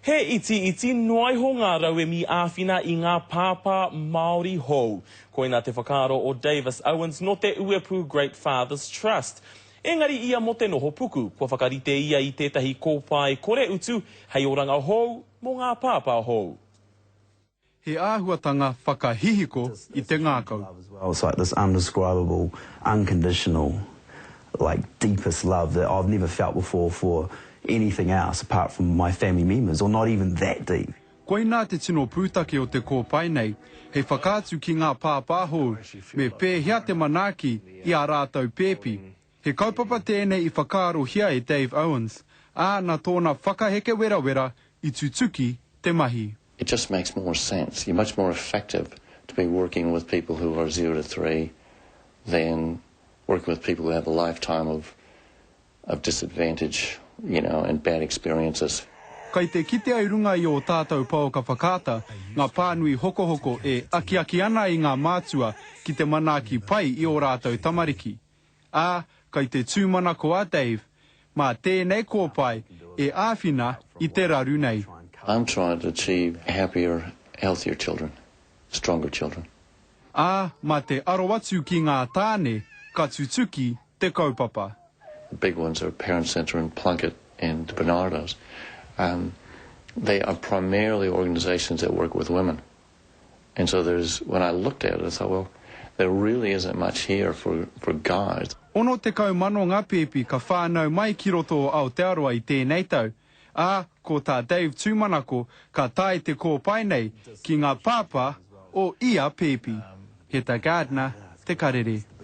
He itiiti noa iho ngā rauemi āwhina i ngā pāpā Māori hou. Koina te whakaaro o Davis Owens nō te Uepū Great Fathers Trust. Engari ia mō te noho puku, kua whakarite ia i tētahi kōpae kore utu hei oranga hou mō ngā pāpā hou. He āhuatanga whakahihiko i te ngākau. It's like this undescribable, unconditional, like deepest love that I've never felt before for anything else apart from my family members or not even that deep. Koinā te tino pūtake o te kōpae nei, hei whakaatu ki ngā pāpā hou me pēhea te manaaki i ā rātou pēpi. He kaupapa tēnei i whakaarohia e Dave Owens, ā, nā tōna whakaheke werawera i tutuki te mahi. It just makes more sense. You're much more effective to be working with people who are zero to three than working with people who have a lifetime of of disadvantage, you know, and bad experiences. Kai te kitea i runga i ō tātou pouaka whakaata ngā pānui hokohoko e akiaki ana i ngā mātua ki te manaaki pai i ō rātou tamariki. Ā, kai te tūmanako a Dave, mā tēnei kōpae e āwhina i te raru nei. I'm trying to achieve happier, healthier children, stronger children. Ā, mā te aro atu ki ngā tāne ka tutuki te kaupapa. The big ones are Parent Centre and Plunket and Barnardo's. Um, they are primarily organisations that work with women. And so there's, when I looked at it, I thought, well, there really isn't much here for, for guys. 60,000 ngā pēpi ka whānau mai ki roto o Aotearoa i tēnei tau, ā, ko tā Dave tūmanako ka tae te kōpae nei ki ngā pāpā o ia pēpi. Heta Gardiner, Te Karere.